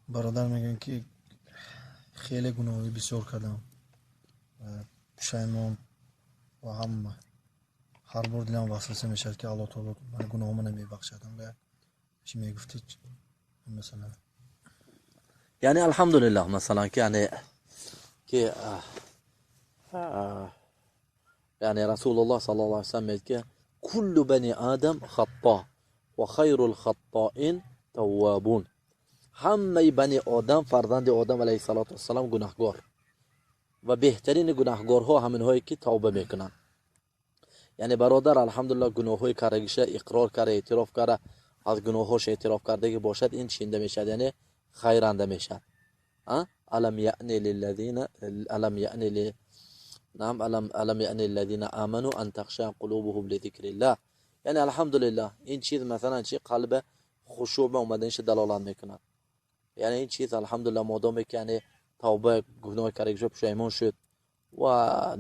Бародар мегӯянд, ки хеле гуноҳи бисёр кардам, пушаймон ва ҳама ҳар бор дилам васваса мешавад, ки Аллоҳ таоло ман гуноҳома намебахшад. Чӣ мегуфтӣ, масалан? Яъне, алҳамдулиллаҳ, масалан, ки яъне ки яъне Расулуллоҳ саллаллоҳу алайҳи васаллам мегӯяд, ки كل بني آدم خطاء وخير الخطائين التوابون. Ҳамаи бани одам, фарзанди Одам алайҳиссалоту вассалам, гунаҳгор ва беҳтарини гунаҳгорҳо ҳаминҳое ки тавба мекунанд. Яъне бародар, алҳамдулиллаҳ, гуноҳҳои кардагиша иқрор карда, эътироф карда, аз гуноҳҳош эътироф кардагӣ бошад, ин чинда мешавад, яъне хайранда мешавад. ألم يأن للذين ألم يأن نعم ألم يأن للذين آمنوا أن تخشع قلوبهم لذكر الله. Яъне, алҳамдулиллаҳ, ин чиз, масалан, чи қалб хушӯъ ба омаданиш далолат мекунад. Яъне ин чиз, алҳамдулиллаҳ, модоме ки яъне тавба, гуноҳ кардагиша пушаймон шуд ва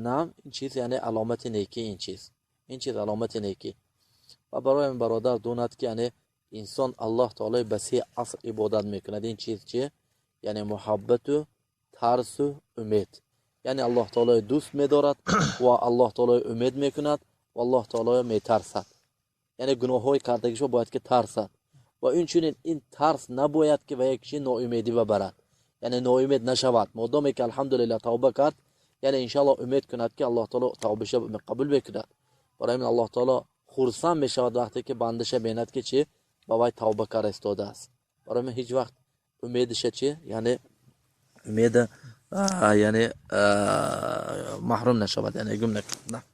наам, ин чиз яъне аломати некӣ, ин чиз аломати некӣ. Ва барои ин бародар донад, ки яъне инсон Аллоҳ таолои ба се асл ибодат мекунад. Ин чиз чи? Яъне муҳаббату тарсу умед. Яъне Аллоҳ таолои дӯст медорад ва Аллоҳ таолои умед мекунад ва Аллоҳ таолоя метарсад. Яъне гуноҳҳои кардагишо бояд ки тарсад ва инчунин ин тарс набояд ки ба як киши ноумедӣ бабарад, яъне ноумед нашавад. Модоме ки, алҳамдулиллаҳ, тавба кард, яъне иншоалло умед кунад, ки Аллоҳ таоло тавбаша қабул мекунад. Барои ҳамин Аллоҳ таоло хурсанд мешавад, вақте ки бандаша бинад, ки чи ба вай тавба карда истодааст. Барои ҳамин ҳеҷ вақт умедиша чи, яъне умеда яъне маҳрум нашавад, яъне гум накунад.